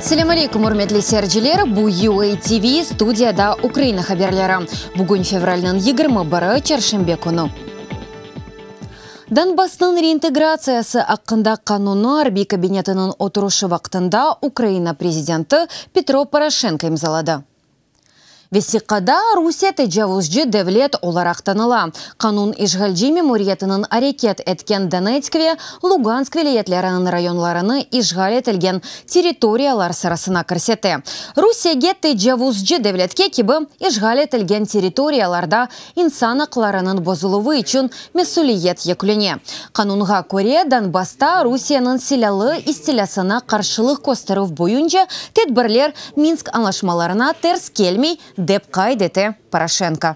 Selâm aleyküm, ürmetli seyirciler! Bu UA TV, studiyada Ukraina haberleri. Bugün fevralniñ 21-i, çarşenbe künü. Donbassnıñ reintegratsiyası aqqında qanunnı arbiy kabinetiniñ oturışı vaqtında Ukraina prezidenti Petro Poroşenko imzaladı. Vesiqada Rusiye tecavuzcı devlet olaraq tanıla. Qanun işğalci memuriyetiniñ areket etken Donetsk ve Lugansk vilâyetleriniñ rayonlarını işğal etilgen territoriyalar sırasına kirsete. Rusiyege tecavuzcı devletke kibi işğal etilgen territoriyalarda insan aqlarınıñ bozuluvı içün mesüliyet yüklene. Qanunğa köre, Donbassta Rusiyeniñ silâlı istilâsına qarşılıq kösterüv boyunca tedbirler Minsk añlaşmalarına ters kelmey, dep qayd ete Poroşenko.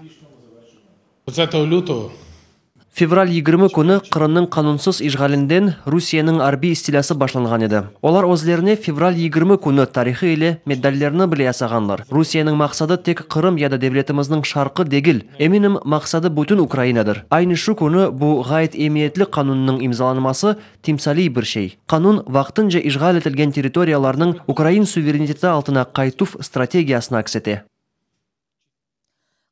Fevral 20 künü Qırımnıñ qanunsız işğalinden Rusiyeniñ arbiy istilâsı başlanğan edi. Olar özlerine fevral 20 künü tarihı ile medallerni bile yasağanlar. Rusiyeniñ maqsadı tek Qırım ya da devletimizniñ şarqı degil. Eminim, maqsadı bütün Ukrainadır. Aynı şu künü bu ğayet emiyetli qanunnıñ imzalanması timsaliy bir şey. Qanun, vaqtınca işğal etilgen territoriyalarnıñ ukrain suvereniteti altına qaytuv strategiyasını aks ete.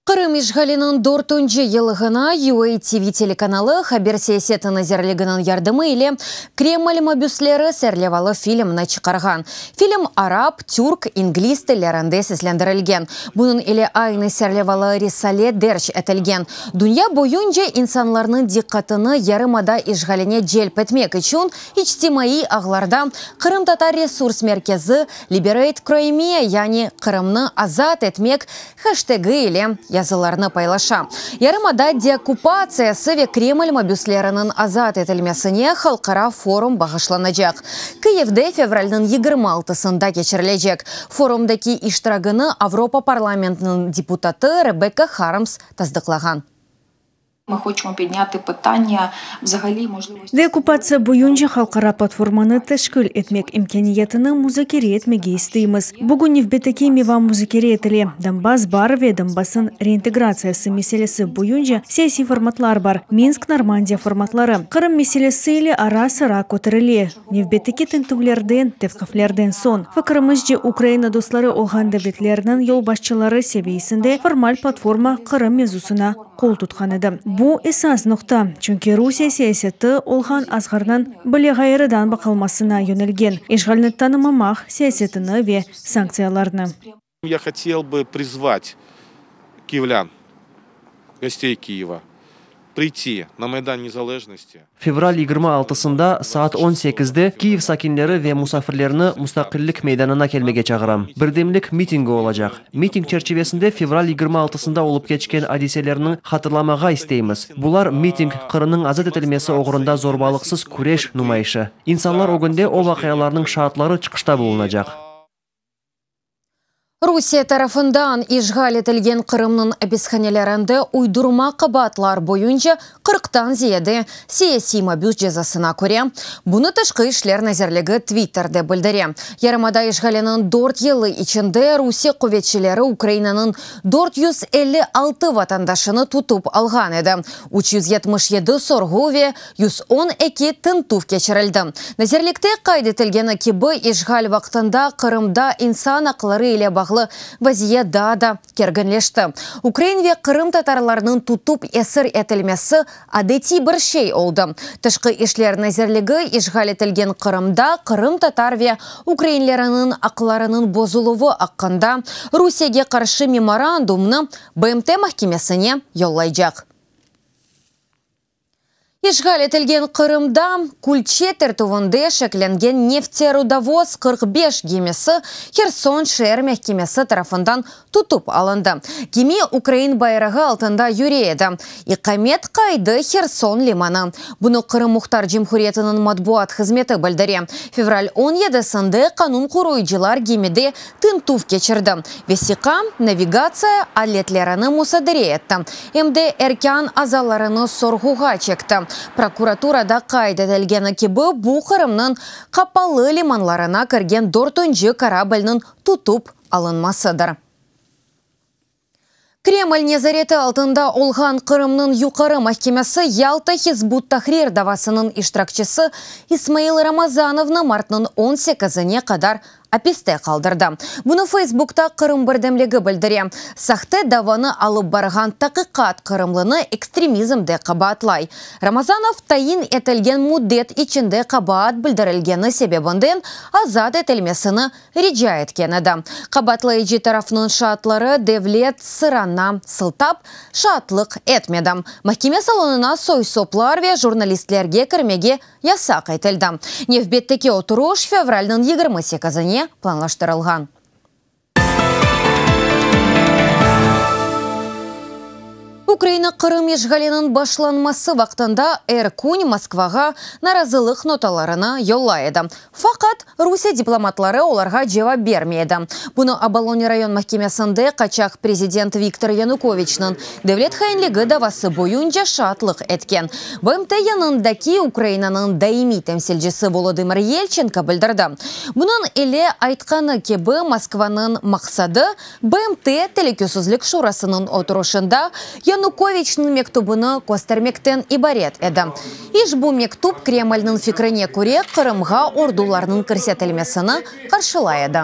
Qırım işğaliniñ dörtünci yıllığına UA TV telekanalı Haber siyaseti nazirliginiñ yardımı ile Kreml mabüsleri serlevalı filmni çıqarğan. Film arap, türk, ingliz tillerinde seslendirilgen. Bunıñ ile aynı serlevalı risale derc etilgen. Dünya boyunca insanlarnıñ diqqatını yarımada işğaline celp etmek içün içtimaiy ağlarda Qırımtatar resurs merkezi Liberate Crimea yani Qırımnı azat etmek heştegi ile yazılarnı paylaşa. Yarımada deokkupatsiyası ve Kreml mabüsleriniñ azat etilmesine halqara forum bağışlanacaq. Kıyivde fevralniñ 26-sında keçirilecek. Forumdaki iştiragini Avropa parlamentiniñ deputatı Rebekka Harms tasdıqlağan. Ми хочемо підняти питання взагалі можливості Deokkupatsiya boyunca halqara platformanı teşkil etmek imkâniyetini muzakere etmege isteymiz. Bugün nevbetteki mevam muzakere etile. Donbass bar ve Donbassnıñ reintegratsiyası meselesi boyunca siyasiy formatlar bar, Minsk, Normandiya formatları. Qırım meselesi ile ara-sıra köterile, nevbetteki tintüvlerden, tevqiflerden soñ. Fikirimizce, Ukraina dostları olğan devletlerniñ yolbaşçıları seviyesinde formal platforma Qırım mevzusına qol tutqan edi. Bu esas noqta, çünki Rusiye siyaseti olğan azğarnıñ bile ğayrıdan baqılmasına yönelgen, işğalni tanımamaq siyasetini ve sanktsiyalarnı. Я хотел бы призвать киевлян, гостей Киева, прийти на Майдан Незалежности. Fevral 26-sında saat 18-de Kiyev sakinleri ve musafirlerini Mustaqillik meydanına kelmege çağıram. Birdemlik mitingi olacaq. Miting çerçivesinde fevral 26-sında olıp keçken adiselerniñ hatırlamağa isteymiz. Bular miting, Qırımnıñ azat etilmesi oğrunda zorbalıqsız küreş numayışı. İnsanlar ögünde o vaqialarnıñ şaatları çıqışta bulunacaq. Rusiye tarafından işğal etilgen Qırımnıñ apishanelerinde uydurma qabaatlar boyunca 40-tan ziyade siyasiy mabüs cezasına köre. Bunı Tışqı işler nazirligi Twitterde bildire. Yarımada işğaliniñ 4 yılı içinde Rusiye quvetçileri Ukrainanıñ 456 vatandaşını tutıp alğan edi. 377 sorğu ve 112 tintüv keçirildi. Nazirlikte qayd etilgeni kibi, işğal vaqtında Qırımda insan aqları ile bağlı vaziyet daa da kerginleşti. Ukrain ve qırımtatarlarnıñ tutıp esir etilmesi adetiy bir şey oldı. Tışqı işler nazirligi işğal etilgen Qırımda qırımtatar ve ukrainleriniñ aqlarınıñ bozuluvı aqqında Rusiyege qarşı memorandumnı BMT mahkemesine yollaycaq. İşğal etilgen Qırımda Külçe tertüvinde şeklengen Nefterudovoz 45 gemisi Herson şeer mahkemesi tarafından tutıp alındı. Gemi ukrain bayrağı altında yüre edi. İqamet qaydı Herson limanı. Bunı Qırım Muhtar Cumhuriyetiniñ matbuat hızmeti bildire. Fevral 17-sinde qanun qoruyıcılar gemide tintüv keçirdi. Vesiqa, navigatsiya aletlerini musadere etti. Em de erkân azalarını sorğuğa çekti. Prokuraturada qayd etilgeni kibi, bu Qırımnıñ qapalı limanlarına kirgen dörtünci korablniñ tutıp alınmasıdır. Kreml nezareti altında olğan Qırımnıñ Yuqarı mahkemesi Yalta Hizb ut-Tahrir davasınıñ iştirakçisi İsmail Ramazanovnı martnıñ on sekizine qadar apiste qaldırdı. Bunı Feysbukta Qırım birdemligi bildire. Sahte davanı alıp barğan taqiqat qırımlını ekstremizmde qabaatlay. Ramazanov tayin etilgen müddet içinde qabaat bildirilgeni sebebinden azat etilmesini rica etken edi. Qabaatlayıcı tarafnıñ şaatları devlet sırana sıltap, şaatlıq etmedi. Mahkeme salonına soy-soplar ve jurnalistlerge kirmege yasaq etildi. Nevbetteki oturuş fevralniñ 28-ine planlaştırılğan. Ukraina Qırım işğaliniñ başlanması vaqtında er kün Moskvağa narazılıq notalarını yollay edi. Faqat, Rusiye diplomatları olarğa cevap bermey edi. Bunı Oboloni rayon mahkemesinde qaçaq prezident Viktor Yanukoviçniñ devlet hainligi davası boyunca şaatlıq etken BMT yanındaki Ukrainanıñ daimiy temsilcisi Volodımır Yelçenko bildirdi. Bunıñ ile, aytqanı kibi, Moskvanıñ maqsadı, BMT Telükesizlik Şurasınıñ oturışında Yanukoviçniñ mektübini köstermekten ibaret edi. İşbu mektüp, Kremlniñ fikrine köre, Qırımğa ordularnıñ kirsetilmesini qarşılay edi.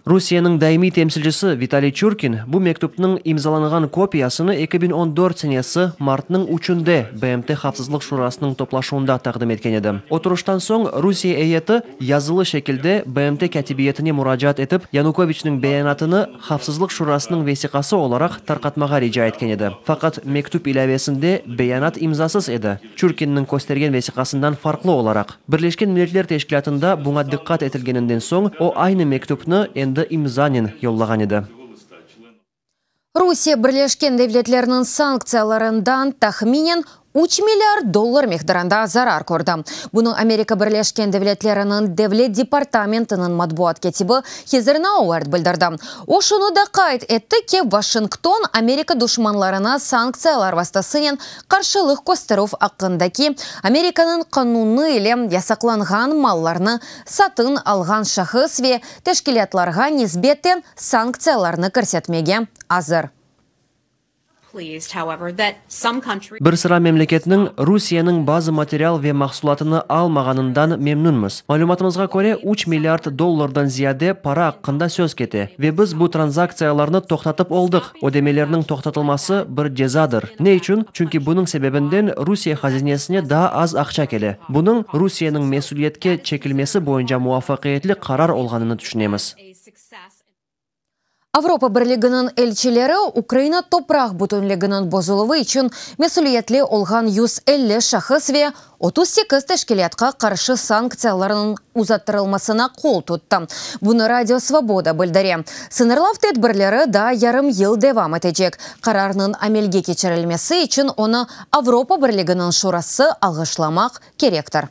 Rusiyeniñ daimiy temsilcisi Vitaliy Çurkin bu mektüpniñ imzalanğan kopiyasını 2014 senesi martnıñ üçünde BMT Havfsızlıq Şurasınıñ toplaşuvında taqdim etken edi. Oturıştan soñ Rusiye eyeti yazılı şekilde BMT kâtibiyetine muracaat etip, Yanukoviçniñ beyanatını Havfsızlıq Şurasınıñ vesiqası olaraq tarqatmağa rica etken edi. Faqat mektüp ilâvesinde beyanat imzasız edi, Çurkinniñ köstergen vesiqasından farqlı olaraq. Birleşken Milletler Teşkilâtında buña diqqat etilgeninden soñ, o aynı mektüpni endi imzanen yollağan edi. Rusiye Birleşken Devletlerniñ sanktsiyalarından tahminen üç milliard dollar miqdarında zarar kördi. Bunı Amerika Birleşken Devletleriniñ Devlet departamentiniñ matbuat kâtibi Hezer Nauert bildirdi. O şunı da qayd etti ki, Washington Amerika duşmanlarına sanktsiyalar vastasınen qarşılıq kösterüv aqqındaki Amerikanıñ qanunı ile yasaqlanğan mallarnı satın alğan şahıs ve teşkilâtlarğa nisbeten sanktsiyalarnı kirsetmege azır. Bir sıra memleketniñ Rusiyeniñ bazı material ve mahsulatını almağanından memnünmiz. Malümatımızğa köre, üç milliard dollardan ziyade para aqqında söz kete. Ve biz bu tranzaktsiyalarnı toqtatıp oldıq. Ödemelerniñ toqtatılması bir cezadır. Ne içün? Çünki bunıñ sebebinden Rusiye hazinesine daa az aqça kele. Bunıñ, Rusiyeniñ mesüliyetke çekilmesi boyunca muvafaqiyetli qarar olğanını tüşünemiz. Avropa Birliginiñ elçileri Ukraina topraq bütünliginiñ bozuluvı içün mesüliyetli olğan 150 şahıs ve 38 teşkilâtqa qarşı sanktsiyalarnıñ uzattırılmasına qol tuttı. Bunı Radio Svoboda bildire. Sıñırlav tedbirleri daa yarım yıl devam etecek. Qararnıñ amelge keçirilmesi içün onı Avropa Birliginiñ Şurası alğışlamaq kerektir.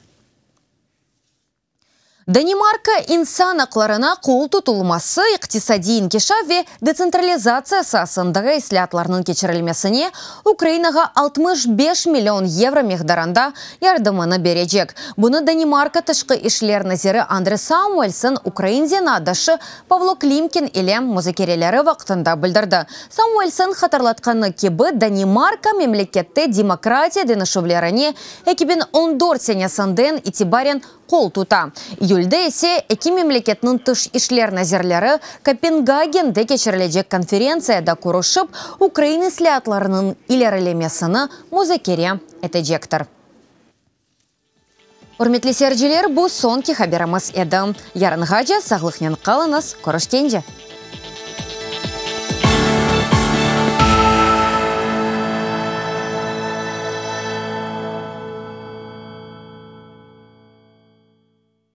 Danimarka insan aqlarına qol tutulması, iqtisadiy inkişaf ve detsentralizatsiya saasında islâatlarnıñ keçirilmesine Ukrainağa 65 million yevro miqdarında yardımını berecek. Bunı Danimarka tışqı işler naziri Andres Samuelsen ukrain zenaatdaşı Pavlo Klimkin ile muzakereleri vaqtında bildirdi. Samuelsen hatırlatqanı kibi, Danimarka memlekette demokratiya deñişüvlerine 2014 senesinden itibaren qol tuta. İyülde ise eki memleketniñ tış işler nazirleri Kopengagende keçirilecek konferentsiyada körüşip, ukrain islâatlarınıñ ilerilemesini muzakere etecektir. Ürmetli seyirciler, bu soñki haberimiz edi. Yarınğace sağlıqnen qalıñız, körüşkence!